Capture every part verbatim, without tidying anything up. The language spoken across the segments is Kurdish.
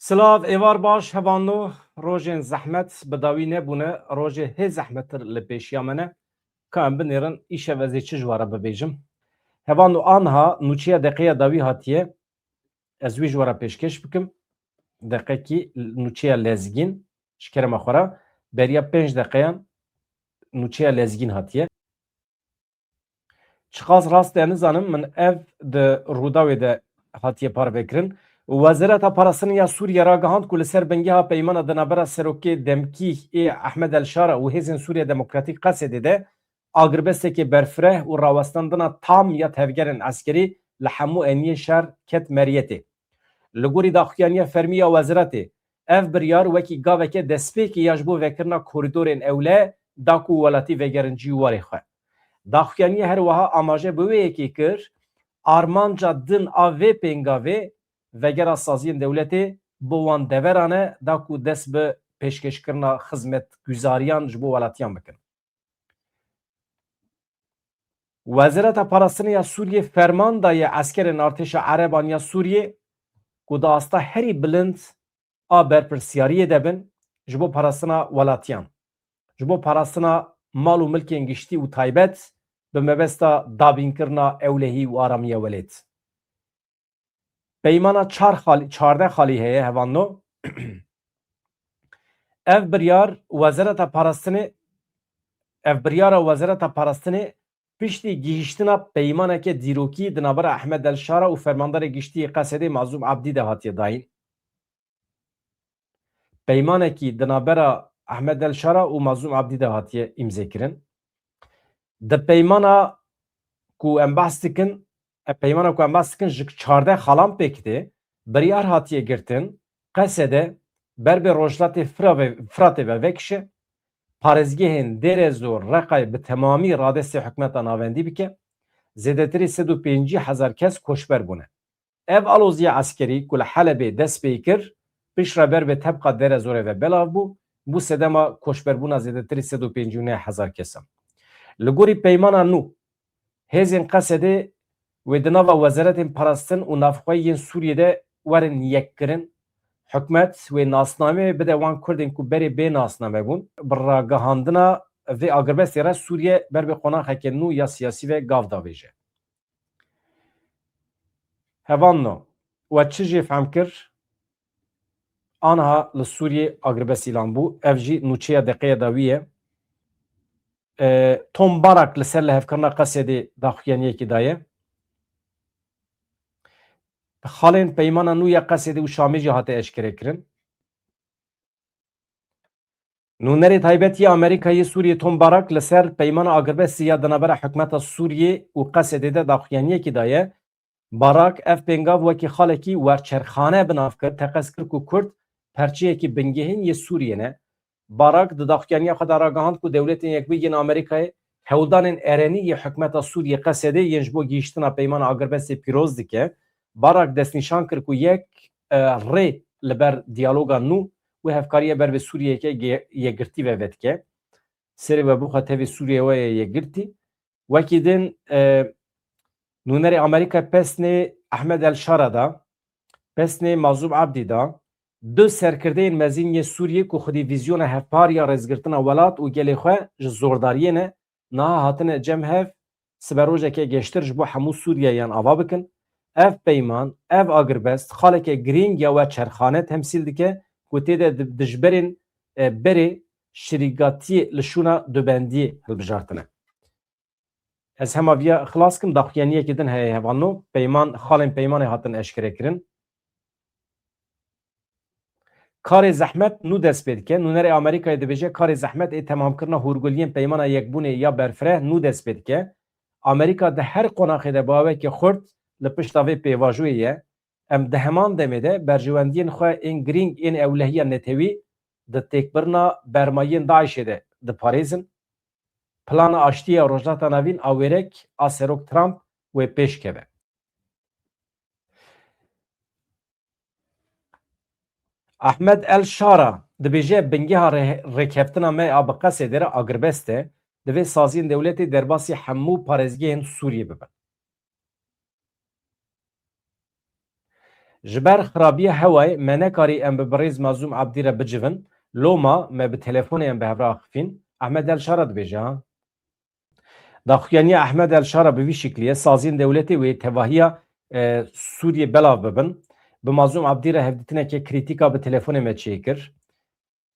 Silav, êvar baş, hevano, rojên zehmet bi dawî nebûne, rojê hê zehmettir li pêşiya me ne. Ka em binêrin, îşev ez ê çi ji we re bibêjim? Hevano, anha nûçeya deqeya dawî hatiye, ez wî ji we re pêşkêş bikim. Deqekî nûçeya lezgîn, ji kerema xwe re, beriya pênc deqeyan nûçeya lezgîn hatiye. Çiqas rast e nizanim, min ev di Rûdawê de hatiye parvekirin. Wezareta Parastinê ya Sûriye ragihand ku li ser bingeha peymana di navbera serokê demkî ê Ehmed El Şara û Hêzên Sûriye Demokratîk Qesedê de agirbestekê berfireh û rawestandina tam ya tevgerên eskerî li hemû eniyên şer ket meriyetê. Li gorî daxuyaniya fermî ya weziretê, ev biryar wekî gaveke destpêkê ya ji bo vekirina korîdorên ewle da ku welatî vegerin cî warê xwe. Daxuyaniya her wiha amaje bi wê yekê kir, armanca din a vê pêngavê vegera saziyên dewletê bi wan deveran e da ku dest bi pêşkêşkirina xizmetguzariyan ji bo welatiyan bikin. Wezareta Parastinê ya Sûriyê ferman daye eskerên artêşa Ereban ya Sûriyê ku di asta herî bilind a berpirsiyariyê de bin ji bo parastina welatiyan, ji bo parastina mal û milkên giştî û taybet bi mebesta dabînkirina ewlehî û aramiya welêt. Peymana çar xalî, çardeh xalî heye, hevalno. Ev biryar Wezareta Parastinê, ev biryara Wezareta Parastinê piştî gihîştina peymaneke dîrokî di navbera Ehmed El Şara û Fermandarê Giştî yê Qesedê Mazlûm Abdî de hatiye dayîn. Peymanekî di navbera Ehmed El Şara û Mazlûm Abdî de hatiye îmzekirin. Di peymana ku em behs dikin, e, peymana ku em behs dikin ji çardeh xalan pêk tê, biryar hatiye girtin, Qesede ber bi Rojhilatê Fira-, Firatê ve vekişe, parêzgehên Dêrezor, Reqayê bi temamî radestê hikûmeta navendî bike, zêdetirî sed û pêncî hezar kes koçber bûne. Ev aloziya eskerî ku li Helebê dest pê kir, piştre ber bi tebqa Dêrezorê ve belav bû, bû sedema koçberbûna zêdetirî sed û pêncî û neh hezar kesan. Li gorî peymana nû, hêzên Qesedê wê di nava wezaretên parastin û navxweyî yên Sûriyê de werin yekkirin. Hikûmet wê nasname bide wan Kurdên ku berê bê nasname bûn. Bi ragihandina vê agirbestê re Sûriye ber bi qonaxeke nû ya siyasî ve gav davêje. Hevalno, we çi jê fehm kir? Aniha li Sûriyê agirbest îlan bû. Ev jî nûçeya deqeya dawî ye. E, Tom Barak li ser lihevkirina Qesedê daxuyaniyekî daye. Xalên peymana nû ya Qesedê û Şamê jî hate eşkerekirin. Nûnerê taybet yê Amerîkayê Sûriyê Tom Barak li ser peymana agirbestê ya di navbera hikûmeta Sûriyê û Qesedê de daxuyaniyekî daye. Barak ev pêngav wekî xalekî werçerxane bi nav kir, teqez kir ku Kurd perçeyekî bingehîn yê Sûriyê ne. Barak di daxuyaniya xwe de ragihand ku Dewletên Yekbûyî yên Amerîkayê hewldanên erenî yê hikûmeta Sûriyê Qesedê yên ji bo gihîştina peymana agirbestê pîroz dike. Barak destnîşan kir ku yek, e, rê li ber diyaloga nû û hevkariya ber bi Sûriyeyeke ge-, yekgirtî ve vedike. Serê we bixwe tevî Sûriye we ye yekgirtî. Wekî din, e, nûnerê Amerîka pesnê Ehmed El Şara da, pesnê Mazlûm Abdî da, du serkirdeyên mezin yê Sûriyê ku xwedî vîzyona hevpar ya rêzgirtina welat û gelê xwe ji zordariyê ne, niha hatine cem hev, siberojeke geştir ji bo hemû Sûriyeyan ava bikin. Ev peyman, ev agirbest, xaleke girîng ya werçerxane temsîl dike ku tê de di-, dijberên, e, berê şirîgatiyê li şûna dubendiyê hilbijartine. Ez hema viya xilas kim, daxuyaniyekê din heye hevalno, peyman, xalên peymanê hatin eşkerekirin. Karê zehmet nû dest pê dike. Nûnerê Amerîkayê dibêje, karê zehmet ê temamkirina hûrguliyên Peymana Yekbûnê ya berfireh nû dest pê dike. Amerîka di her qonaxê de bi aweke xurt li pişta vê pêvajoyê ye. Em di heman demê de berjewendiyên xwe ên girîng ên ewlehiya netewî di têkbirina bermayiyên DAIŞê de diparêzin. Plana aştiyê ya Rojhilata Navîn a wêrek a Serok Trump wê pêş keve. Ahmed El Şara dibêje, bingeha rê-, rêkeftina me a bi Qesedê re agirbest e, divê saziyên dewletê derbasî hemû parêzgehên Sûriyê bibin. Ji ber xirabiya hewayê me nekarî em bi birêz Mazlûm Abdî re bicivin. Loma me bi telefonê em bi hev re axifîn. Ehmed El Şara dibêje, ha. Daxuyaniya Ehmed El Şara bi vî şiklî ye, saziyên dewletê wê tevahiya, e, Sûriyê belav bibin. Bi Mazlûm Abdî re hevdîtineke krîtîk a bi telefonê me çêkir.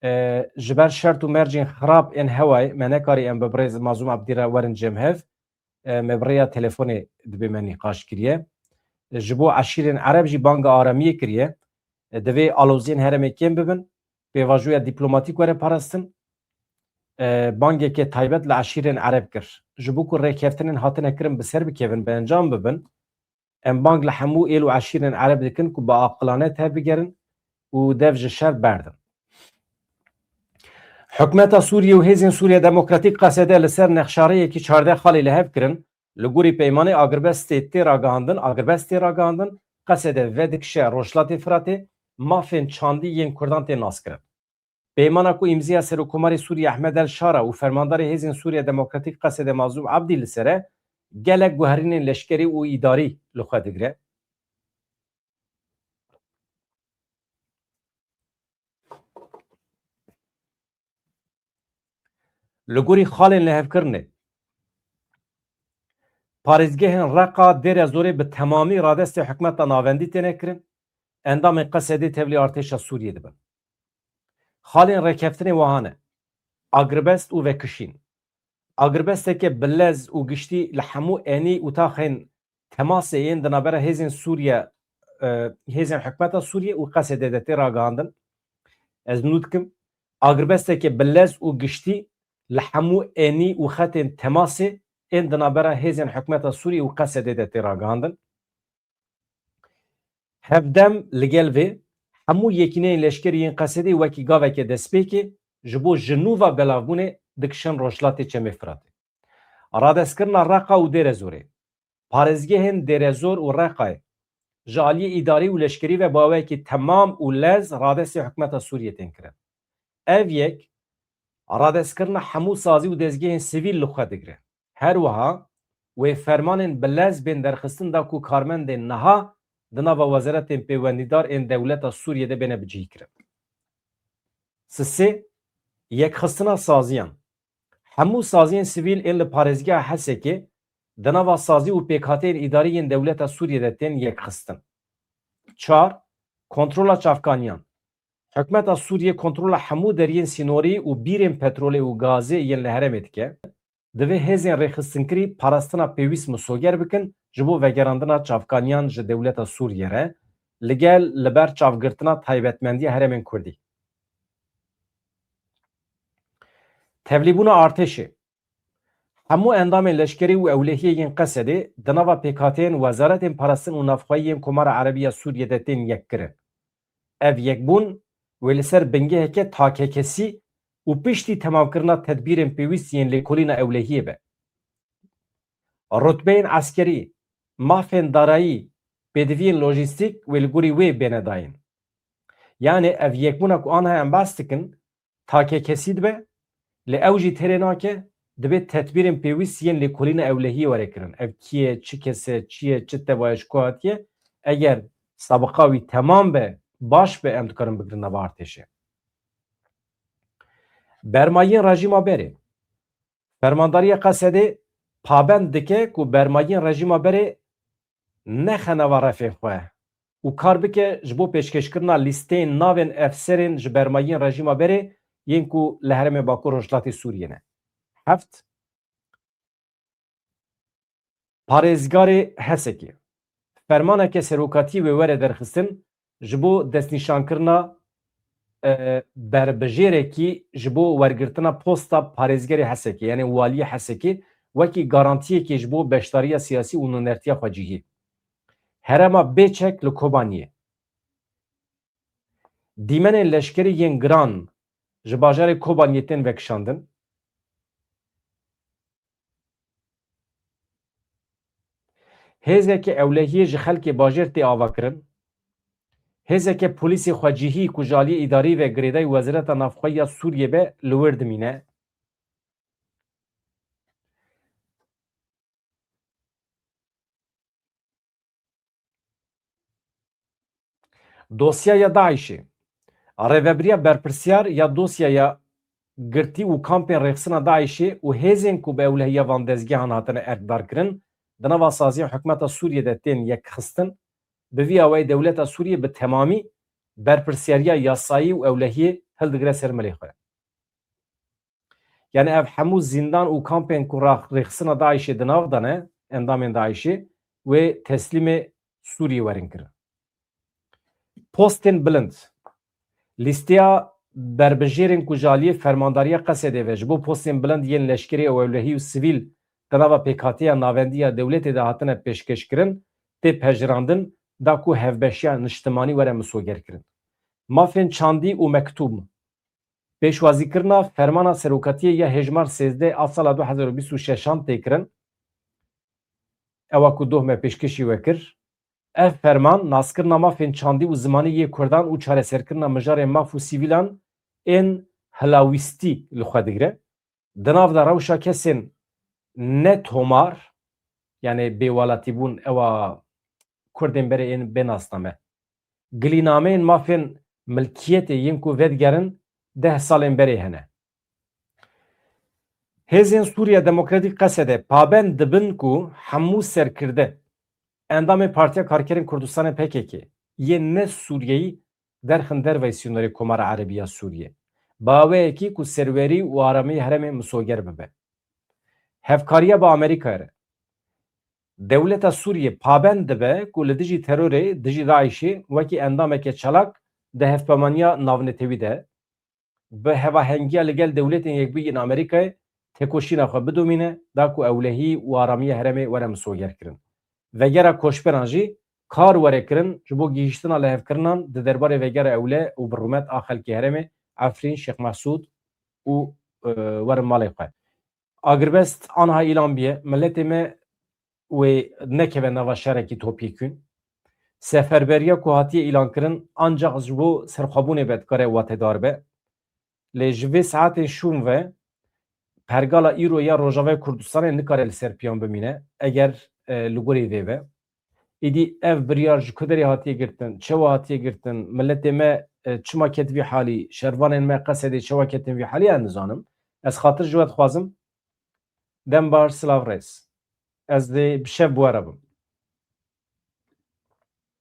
E, ji ber şert û mercên xirab ên hewayê me nekarî em bi birêz Mazlûm Abdî re werin cem hev. E, me bi rêya telefonê dibê me nîqaş kiriye. E, ji bo eşîrên Ereb jî banga aramiyê kiriye. E, divê aloziyên herêmê kêm bibin, pêvajoya dîplomatîk were parastin. E, bangeke taybet li eşîrên Ereb kir. Ji bo ku rêkeftinên hatine kirin bi ser bikevin, bi encam bibin, em bang li hemû êl û eşîrên Ereb dikin ku bi aqilane tevbigerin û dev ji şer berdin. Hikûmeta Sûriyê û Hêzên Sûriya Demokratîk, Qesede, li ser nexşareyekî çardeh xalî li hev kirin. Li gorî peymanê agirbestê tê ragihandin, agirbest tê ragihandin, Qesede vedikşe Rojhilatê Firatê, mafên çandî yên Kurdan tê naskirin. Peymana ku îmziya Serokkomarê Sûriyê Ehmed El Şara û Fermandarê Hêzên Sûriya Demokratîk, Qesede, Mazlûm Abdî li ser e, gelek guherînên leşkerî û îdarî li xwe digire. Li gorî xalên lihevkirinê, parêzgehên Reqa, Dêrezorê bi temamî radestê hikûmeta navendî têne kirin, endamên Qesedê tevlî artêşa Sûriyê dibin. Xalên rêkeftinê wiha ne: agirbest û vekişîn. Agirbesteke bi lez û giştî li hemû enî û taxên temasê yên di navbera hêzên Sûriye, e, hêzên hikûmeta Sûriyê û Qesedê de tê ragihandin. Ez nû dikim, agirbesteke bi lez û giştî li hemû enî û xetên temasê ên di navbera hêzên hikûmeta Sûriyê û Qesedê de tê ragihandin. Hevdem li gel vê, hemû yekîneyên leşkerî yên Qesedê wekî gaveke destpêkê ji bo ji nû ve belavbûnê dikişin rojhilatê Çemê Firatê. Radestkirina Reqa û Dêrezorê. Parêzgehên Dêrezor û Reqayê ji aliyê îdarî û leşkerî ve bi awayekî temam û lez radestê hikûmeta Sûriyê tên kirin. Ev yek radestkirina hemû sazî û dezgehên sivîl li xwe digire. Her wiha wê fermanên bi lez bên derxistin da ku karmendên niha di nava wezaretên pêwendîdar ên dewleta Sûriyê de bêne bicihîkirin. Sisê, yekxistina saziyan. Hemû saziyên sivîl ên li parêzgeha Hesekê di nava sazî û pêkhateyên îdarî yên dewleta Sûriyê de tên yekxistin. Çar, kontrola çavkaniyan. Hikûmeta Sûriyê kontrola hemû deriyên sînorî û bîrên petrolê û gazê yên li herêmê dike. Divê hêzên rêxistinkirî parastina pêwîst misoger bikin ji bo vegerandina çavkaniyan ji dewleta Sûriyê re, li gel li ber çavgirtina taybetmendiya herêmên Kurdî. Tevlîbûna artêşê. Hemû endamên leşkerî û ewlehiyê yên Qesedê di nava pêkhateyên Wezaretên Parastin û Navxweyî yên Komara Erebî ya Sûriyê de tên yekkirin. Ev yekbûn wê li ser bingeheke takekesî û piştî temamkirina tedbîrên pêwîst yên lêkolîna ewlehiyê be. Rutbeyên eskerî, mafên darayî, pêdiviyên lojîstîk wê li gorî wê bêne dayîn. Yanê ev yekbûna ku aniha em behs dikin, takekesî dibe, lê ew jî têrê nake, divê tedbîrên pêwîst yên lêkolîna ewlehiyê were kirin. Ev kî ye, çi kes e, çi ye, çi teva ye, ji ku hatiye? Eger sabiqa wî temam be, baş be, em dikarin bigrin nava artêşê. Bermayiyên rejîma berê. Fermandariya Qesedê pabend dike ku bermayiyên rejîma berê nexe nava refên xwe û kar bike ji bo pêşkêşkirina lîsteyên navên efserên ji bermayiyên rejîma berê yên ku li herêmê Bakur Rojhilatê Sûriyê ne. Heft, parêzgarê Hesekê. Fermaneke serokatî wê were derxistin ji bo destnîşankirina, e, berbijêrekî ji bo wergirtina posta parêzgerê Hesekê, yanê waliyê Hesekê, wekî garantiyekê ji bo beşdariya siyasî û nûnertiya xwecihî. Herêma bêçek li Kobaniyê. Dîmenên leşkerî yên giran ji bajarê Kobaniyê tên vekişandin. Hêzeke ewlehiyê ji xelkê bajêr tê avakirin. Hêzeke polîsê xwecihî ku ji aliyê îdarî ve girêdayî Wezareta Navxwe ya Sûriyê be li wir dimîne. Dosyaya DAIŞ'ê. Rêvebiriya berpirsiyar ya dosyaya girtî û kampên rêxistina DAIŞ'ê û hêzên ku bi ewlehiya van dezgehan hatine erkdarkirin, di nava saziya hikûmeta Sûriyê de tên yekxistin, bi vî awayî dewleta Sûriyê bi temamî berpirsiyariya yasayî û ewlehiyê hildigire ser milê xwe. Yani ev hemû zîndan û kampên ku ra-, rêxistina DAIŞ'ê di nav de ne, endamên DAIŞ'ê, wê teslîmê Sûriyê werin kirin. Postên bilind. Lîsteya berbijêrên ku ji aliyê fermandariya Qesedê ve ji bo postên bilind yên leşkerî û ewlehî û sivîl di nava pêkhatiya navendî ya dewletê de hatine pêşkêşkirin, tê pejirandin, da ku hevbeşiya niştimanî were misogerkirin. Mafên çandî û mektûb. Pêşwazîkirina fermana serokatiyê ya hêjmar sêzdeh a sala du hezar û bîst û şeşan tê kirin. Ewa ku doh me pêşkêşî we kir. Ev ferman, naskirina mafên çandî û zimanî yê Kurdan û çareserkirina mijarê maf û sivîlan ên hilawîstî li xwe digire. Di nav de rewşa kesên ne tomar, yani bêwelatîbûn, ewa Kurdên berê ên bê nasname. Gilînameyên mafên milkiyetê yên ku vedigerin deh salên berê hene. Hêzên Sûriya Demokratîk, Qesede, pabend dibin ku hemû serkirde, endamê Partiya Karkerên Kurdistanê, P K K, yên ne Sûriyeyî derxin derveyî sînorê Komara Erebî ya Sûriyê, bi awayekî ku serwerî û aramiyê herêmê misoger bibe. Hevkariya bi Amerîkayê re. Dewleta Sûriyê pabend dibe ku li dijî terorê, dijî DAIŞ'ê wekî endameke çalak di hevpeyvaniya navnetewî de, bi hevahengiya li gel dewletên Yekbûyî yên Amerîkayê têkoşîna xwe bidomîne, da ku ewlehî û aramiya herêmê were misogerkirin. Vegera koçberan jî kar were kirin ji bo gihîştina lihevkirinan di derbarê vegera ewle û bi rûmet a xelkê herêmê Efrîn, Şêx Mesûd û, e, werin malê xwe. Agirbest aniha îlan bûye, miletê me wê nekeve nava şerekî topyekûn. Seferberiya ku hatiye îlankirin ancaq ji bo serxwebûnê be dikare watedar be. Lê ji vê saetên şûn ve pergala îro ya Rojavayê Kurdistanê nikare li ser piyan bimîne, eger, e, li gorî vê be. Îdî ev biryar ji ku derê hatiye girtin, çawa hatiye girtin, miletê me, e, çima ket vî halî, şervanên me Qesedê çawa ketin vî halî, ez nizanim. Ez xatir ji we dixwazim. Dem baş, silav, rêz. Ez dê bi şev bi we re bim.